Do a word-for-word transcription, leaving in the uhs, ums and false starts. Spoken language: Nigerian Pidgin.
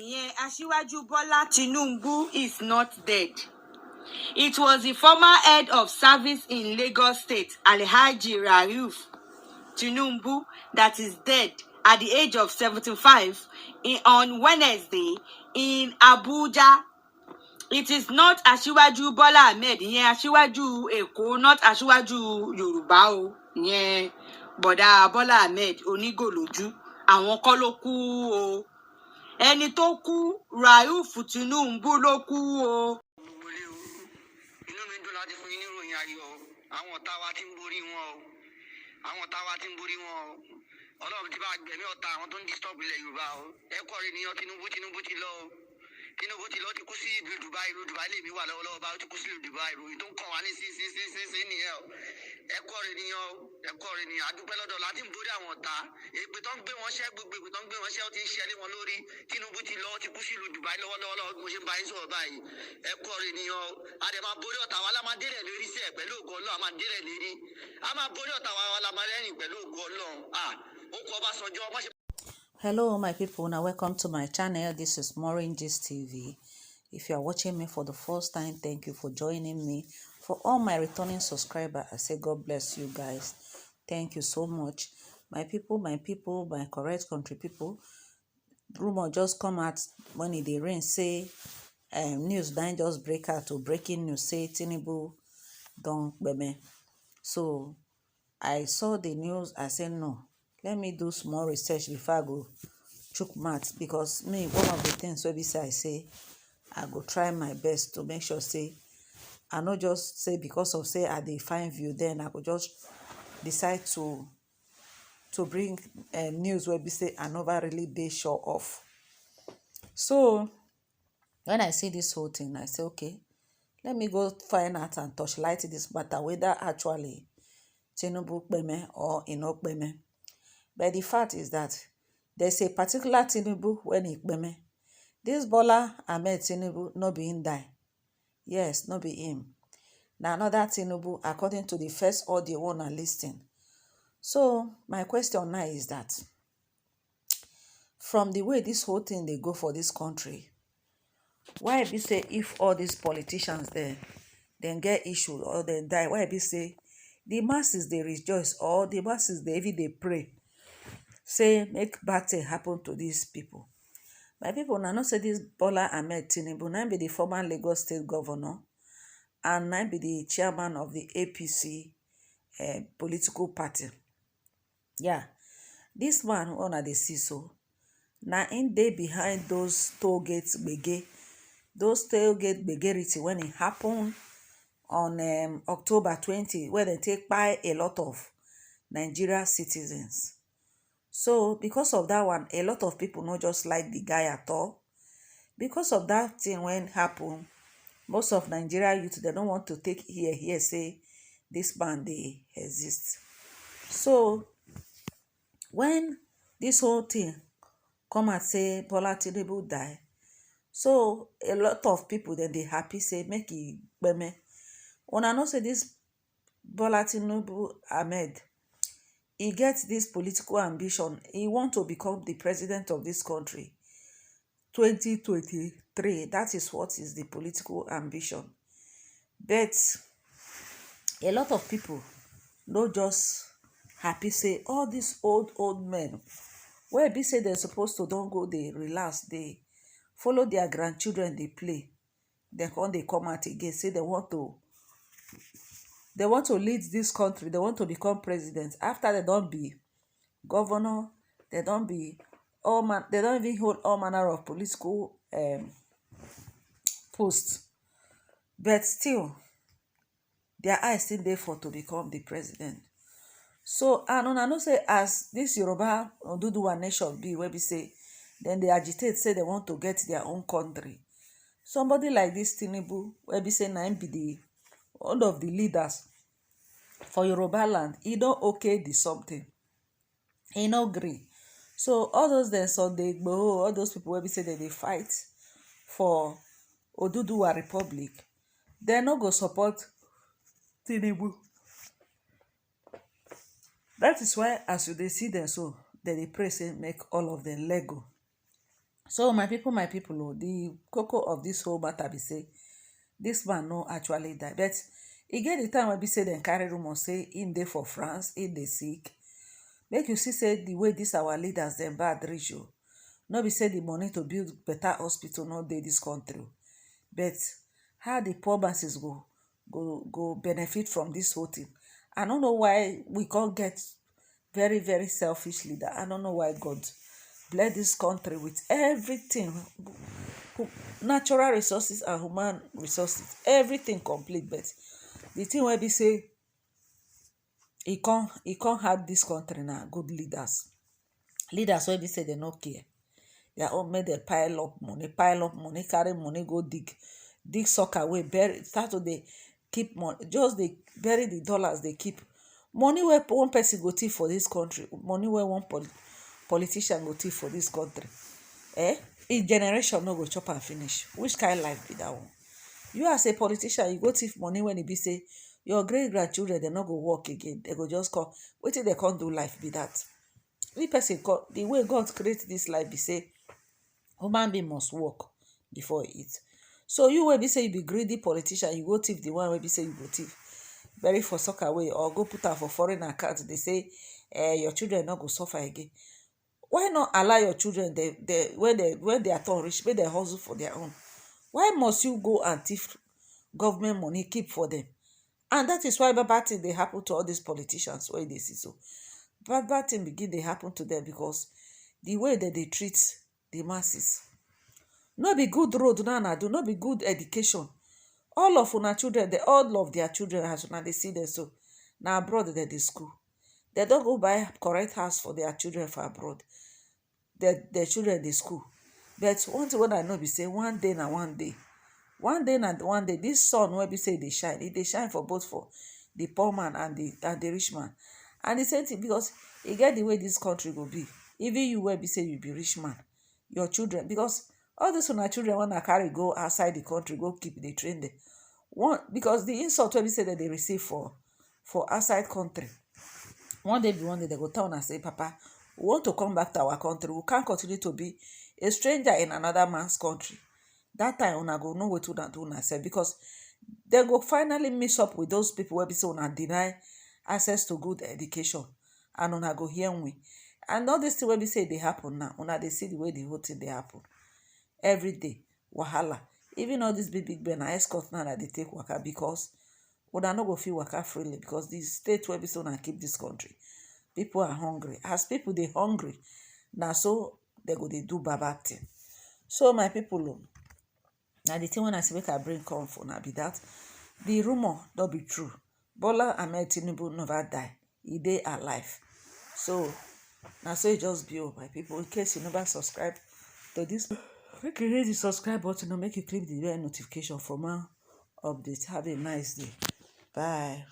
Ìyẹn Aṣíwájú Bọ́lá Tinubu is not dead. It was the former head of service in Lagos State, Alhaji Rauf Tinubu, that is dead at the age of seventy-five in, on Wednesday in Abuja. It is not Aṣíwájú Bọ́lá Ahmed, ìyẹn Aṣíwájú Èkó, not Aṣíwájú Yorùbá o, ìyẹn bọ̀dá Bọ́lá Ahmed onígò lójú, àwọn kọ́ ló kú o. Ẹni tó kú, Rauf Tinubu ló kú o. Gbogbo ilé o, inú mi dùn láti fún yín ní ìròyìn ayọ̀ o. Àwọn ọ̀tá wa ti ń borí wọn o. Àwọn ọ̀tá wa ti ń borí wọn o. Ọlọ́run ti bá gbẹ̀mí ọ̀tá àwọn tó ń disturb ilẹ̀ Yorùbá o. Ẹ kọ́ rẹ̀ nìyẹn, Tinubu, Tinubu ti lọ o. Tinubu ti lọ, ó ti kú sí ìlú Dubai. Ìlú Dubai lèmi wà lọ́wọ́lọ́wọ́ báyìí, ó ti kú sí ìlú Dubai. Ìròyìn tó ń kàn wá ní sí sí sí sí sí nìyẹn o. Ẹ kọ́ rẹ̀ nìyẹn o. Ẹ kọ́ rẹ̀ nìyẹn. A dúpẹ́ lọ́dọ̀ láti ń borí àwọn ọ̀tá. Èpè tó ń gbé wọn ṣẹ́, gbogbo èpè tó ń gbé wọn ṣẹ́, ó ti ń ṣẹ́ lé wọn lórí. Tinubu ti lọ, ó ti kú sí ìlú Dubai lọ́wọ́lọ́wọ́ lọ́wọ́ bí mo ṣe ń bá yín sọ̀rọ̀ báyìí. Ẹ kọ́ rẹ̀ nìyẹn o. A dẹ̀ máa borí ọ̀tá wa, la máa délẹ̀ lérí sẹ́ẹ̀ pẹ̀lú ògo Ọlọ́run, a máa délẹ̀ lérí. A máa borí ọ̀tá wa, la máa rẹ́rìn pẹ̀lú ògo Ọlọ́run. Ah, ó kọ Ọbásanjọ́, wọ́n ṣe Hello, my people. Now, welcome to my channel. This is Maureen Gist T V. If you are watching me for the first time, thank you for joining me. For all my returning subscribers, I say God bless you guys. Thank you so much. My people, my people, my correct country people. Rumor just come out when e dey rain say um, news don just break out to breaking news say Tinubu don kpeme. So I saw the news, I say no, let me do small research before I go chook mouth, because me, one of the things wey be say I say I go try my best to make sure say I no just say because of say I dey find view, then I go just decide to to bring um, news wey be say I never really dey sure of. So when I see this whole thing, I say, okay, let me go find out and torchlight this matter, whether actually Tinubu kpeme or e no kpeme. But the fact is that there's a particular Tinubu when e kpeme. This Bola Ahmed Tinubu no be him die. Yes, no be him. Na another Tinubu, according to the first audio one I listen. So my question now is that from the way this whole thing dey go for this country, why be say if all these politicians dem dem get issue or dem die, why be say the masses dey rejoice or the masses dey even dey pray say make bad thing happen to these people? My people, una know say this Bola Ahmed Tinubu na be the former Lagos State governor and na be the chairman of the A P C uh, political party. Yeah, this man una dey see so, na him dey behind those toll gate gbege, those toll gate gbegerity when e happen on um, October twenty, where they take by a lot of Nigeria citizens. So because of that one, a lot of people not just like the guy at all. Because of that thing when happen, most of Nigeria youth, they don't want to take here here say this man dey exist. So when this whole thing come and say Bola Tinubu die, so a lot of people then they happy say make e kpeme. Una know say this Bola Tinubu Ahmed, he gets this political ambition. He want to become the president of this country. twenty twenty-three, that is what is the political ambition. But a lot of people no just happy say all these old old men where be say they're supposed to don't go they relax, they follow their grandchildren, they play. They come they come out again say they want to they want to lead this country, they want to become president after they don't be governor, they don't be all man they don't even hold all manner of political um post. But still their eyes still dey for to become the president. So and una know say as this Yoruba Oduduwa nation be where we say then they agitate say they want to get their own country. Somebody like this Tinubu where we say na him be the one of the leaders for Yoruba land, he don't okay the something. He no gree. So all those then Sunday Igboho, all those people where we say that they fight for Oduduwa Republic, they no go support Tinubu. That is why as you they see them so, they they pray say make all of them let go. So my people, my people, oh, the cocoa of this whole matter be say this man no actually die, but e get the time wey be say dem carry rumor say him dey for France, him dey sick. Make you see say the way these our leaders dem bad reach o, no be say the money to build better hospital no dey this country o, but how the poor masses go go go benefit from this whole thing. I no know why we can't get very, very selfish leader. I don't know why God bless this country with everything, natural resources and human resources, everything complete. But the thing wey be say e come e come hard this country na good leaders. Leaders wey be say dem no care. Their own make dem pile up money, pile up money, carry money go dig, dig sock away, bury, start to dey keep money, just dey bury the dollars dey keep. Money wey one person go thief for this country, money wey one poli- politician go thief for this country, eh? His generation no go chop am finish. Which kind life be that one? You as a politician, you go thief money when e be say your great grandchildren dem no go work again, dem go just come. Wetin dem come do life be that? The person come, the way God create this life be say human being must work before e eat. So you wey be say you be greedy politician, you go thief the one wey be say you go thief, bury for sock away or go put am for foreign account. Dey say, eh, your children no go suffer again. Why not allow your children, they, they, when they when their turn reach, make dem hustle for their own? Why must you go and thief government money keep for them? And that is why bad bad thing dey happen to all these politicians wey dey see so. Bad bad thing begin dey happen to them because the way that they treat the masses. No be good road na una do, no be good education. All of una children, the all of their children, as una dey see them so, na abroad dem dey school. Dem don go buy correct house for their children for abroad. Their their children dey school. But one thing wey I know be say one day na one day. One day na one day, this sun wey be say e dey shine, e dey shine for both for the poor man and the and the rich man. And the same thing, because e get the way this country go be. Even you wey be say you be rich man, your children, because all this una children wey una carry go outside the country go keep dey train them. One, because the insult wey be say dem dey receive for for outside country, one day be one day dem go tell una say, "Papa, we want to come back to our country. We can't continue to be a stranger in another man's country." That time una go know wetin una do una sef, because dem go finally mix up with those people wey be say una deny access to good education, and una go hear we. And all this thing wey be say e dey happen now, una dey see the way the whole thing dey happen every day. Wahala. Even all this big big men na escort now that dey take waka, because una no go fit waka freely, because the state wey be say una keep this country, people are hungry. As people dey hungry, na so dem go dey do bad bad thing. So my people, oh, na the thing wey I say make I bring come for una be that. The rumor no be true. Bola Ahmed Tinubu never die. E dey alive. So na so e just be, oh, my people. In case you never subscribe to this, make you hit the subscribe button or make you click the bell notification for more updates. Have a nice day. Bye.